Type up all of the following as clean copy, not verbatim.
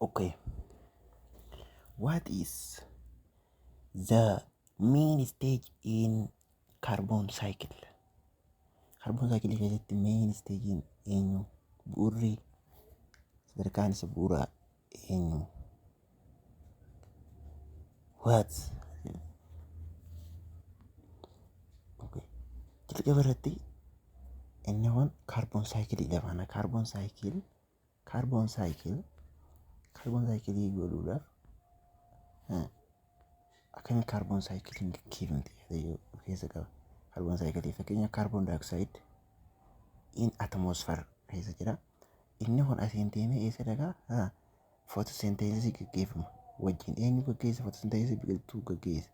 Okay. What is the main stage in carbon cycle? Carbon cycle keessatti main stage eenyu? Bu'urri sadarkaan isa bu'uuraa eenyu? What? Okay. Jalqaba irratti inni kun carbon cycle jedhama. Carbon cycle, carbon cycle, carbon cycle godhuudhaaf akkamiin carbon cycle gaggeeffamte keessa qaba. Carbon cycle, fakkeenya, carbon dioxide in atmosphere keessa jira. Inni kun asiin deemee eessa dhaqaa? Photosynthesis gaggeeffama. Wajjin eenyu gaggeessa photosynthesis? Biqiltuu gaggeessa.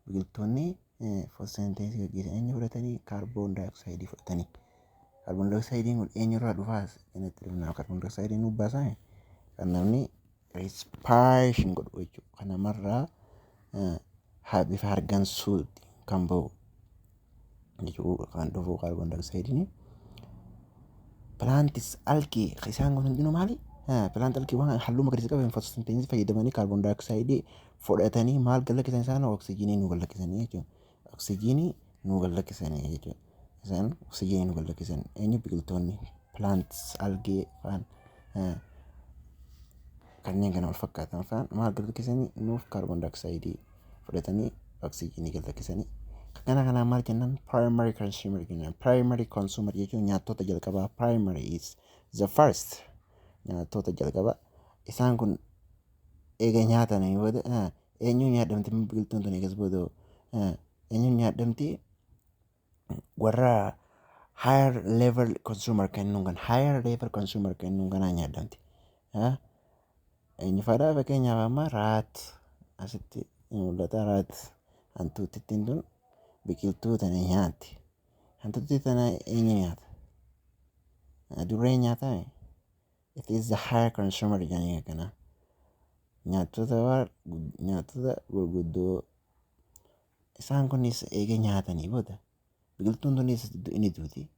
Biqiltoonni photosynthesis gaggeessan eenyu fudhatanii? Carbon dioxide fudhatanii. Carbon dioxide kun eenyurraa dhufaas kanatti dhufnaa? Carbon dioxide nu baasaa kan namni respiration godhu jechuudha. Kan namarraa bifa hargansuuti kan bahu jechuudha, kan dhufu carbon dioxide. Plants, algae, isaan kun hundinuu maali? Plant, algae waan halluu magariisa qaban photosynthesis fayyadamanii carbon dioxide fudhatanii maal gallakkisan isaan? Oksijiinii nu gallakkisanii jechuudha. Oksijiinii nu gallakkisanii jechuudha. Isaan oksijiinii nu gallakkisan eenyu? Biqiltoonni, plants, algae faan, kanneen kana wal fakkaatan faan maal gallakkisanii nuuf? Carbon dioxide fudhatanii oksijiinii gallakkisanii. Kana kanaan maal jennaan? Primary consumer jennaan. Primary consumer jechuun nyaattota jalqabaa. Primary is the first, nyaattota jalqabaa. Isaan kun eega nyaatanii booda eenyuun nyaadhamti biqiltuun tun? Eegas booda eenyuun nyaadhamti? Warra higher level consumer kennuun kan higher level consumer kennuun kanaa nyaadhamti. Eenyu fa'aadha? Fakkeenyaaf amma rat asitti mul'ata. Rat, hantuutittiin tun biqiltuu tana nyaatti. Hantuutti tana eenyu nyaata? Adurreen nyaataa? It is the higher consumer jedhanii kana. Nyaatota gurguddoo isaan kunis eega nyaatanii booda biqiltuun tunis ni duuti.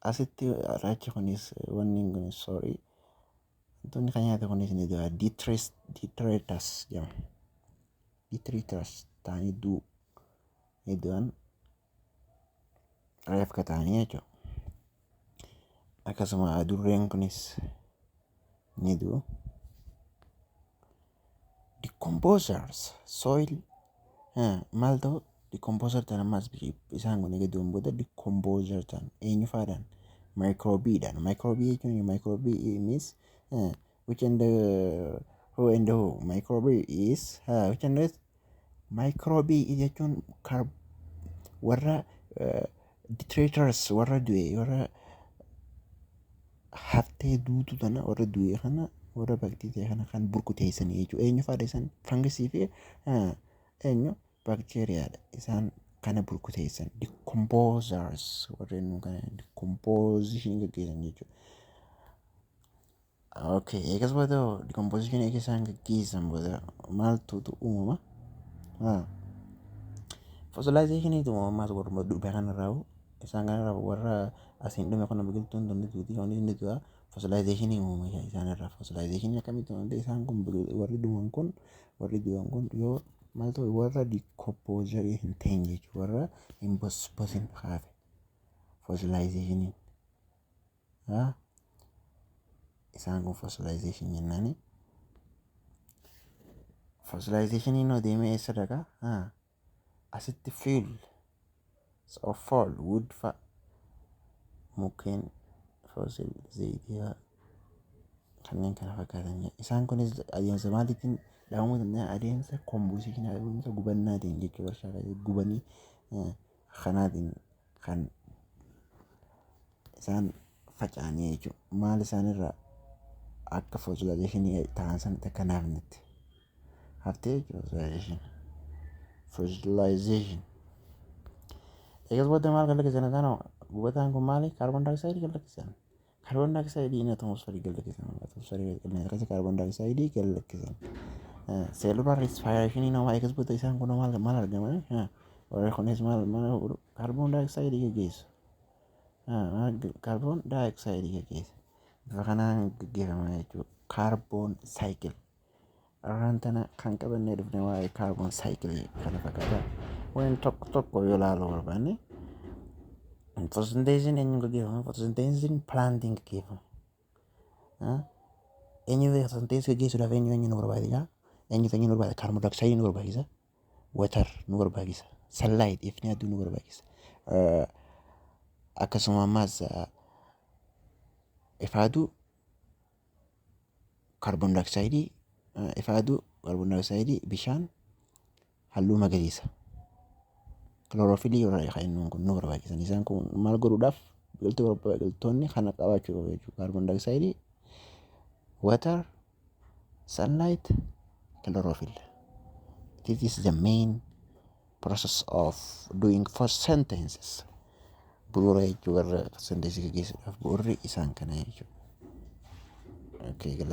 Asitti raachi kunis, wanni kunis, sorry, wantoonni kan nyaate kunis ni du'a. Detritus jedhama. Detritus ta'anii du'u. Ni du'an, reefka ta'anii jechuudha. Akkasuma adurreen kunis ni du'u. Decomposers, soil maal ta'u? Decomposer ta'an. Ammas isaan kun eega du'an booda decomposer ta'an. Eenyu faadhaan? Microbiidhaan. Microbii jechuun, microbe means which and who and who? Microbe is which and is microbe jechuun warra detritus, warra du'e, warra haftee duutu tana, warra du'e kana, warra bakteeriyaa kana kan burkuteessanii jechuudha. Eenyu faadha isaan? Fangasii fi eenyu? Bakteeriyaadha. Isaan kana burkuteessan, decomposers, warreen nu kana decomposition gaggeessan jechuudha. Okay, eegas booda decomposition eega isaan gaggeessan booda maaltu uumama? Fossilization uumama. Ammaas warra dhume kanarraa, isaan kanarraa, warra asiin dhume kana, biqiltuun tun ni duuti, wanni ni du'a. Fossilization uumama isaanirraa. Fossilization akkamitti uumamte? Isaan kun, warri dhuman kun, warri du'an kun yoo maal ta'u, warra decomposerii hin ta'in jechuudha, warra hin bosbosin haafe fossilization. Isaan kun fossilization jennaani. Fossilization deemee eessa dhaqaa? Asitti fuel of fuel, wood fa'a, mukkeen, fossil, zayitii fa'a, kanneen kana fakkaatan. Isaan kunis adeemsa maaliitiin dhahamuu danda'a? Adeemsa combustion, adeemsa gubannaatiin jechuudha. Warshaa keessatti gubanii kanaatiin kan isaan faca'anii jechuudha. Maal isaanirraa akka fossilization ta'an sanatti akka naafnetti haftee jechuudha fossilization. Fossilization. Eegas booda maal kalaqqisan isaan? Gubataan kun maali? Carbon dioxide kalaqqisan. Carbon dioxide inni atmosferii kalaqqisan. Atmosferii qilleensa keessa carbon dioxide kalaqqisan. Cellular respiration nama. Eegas booda isaan kun maal maal argaman? Warri kunis maal maal godhu? Carbon dioxide gaggeessu. Carbon dioxide gaggeessa. Bifa kanaan gaggeeffama jechuudha. Carbon cycle. Arraan tana kan qabannee dhufne waa'ee carbon cycle kana fakkaata. Waan tokko tokko yoo ilaaluu barbaanne, photosynthesis eenyuun gaggeeffama? Photosynthesis plantiin gaggeeffama. Eenyu photosynthesis gaggeessuudhaaf eenyu eenyu nu barbaachisa? Eenyutu eenyu nu barbaachisa? Carbon dioxide nu barbaachisa. Water nu barbaachisa. Sunlight, ifni aduu nu barbaachisa. Akkasuma ammaas ifa aduu, carbon dioxide, ifa aduu, carbon dioxide, bishaan, halluu magariisa. Chlorophyll warra kun nu barbaachisan. Isaan kun maal godhuudhaaf? Biqiltuu, biqiltoonni kana qabaachuu qabu jechuudha. Carbon dioxide, water, sunlight, chlorophyll. This is the main process of doing photosynthesis. Bu'uura jechuu, warra photosynthesis gaggeessuudhaaf bu'uurri isaan kana jechuudha. Okay.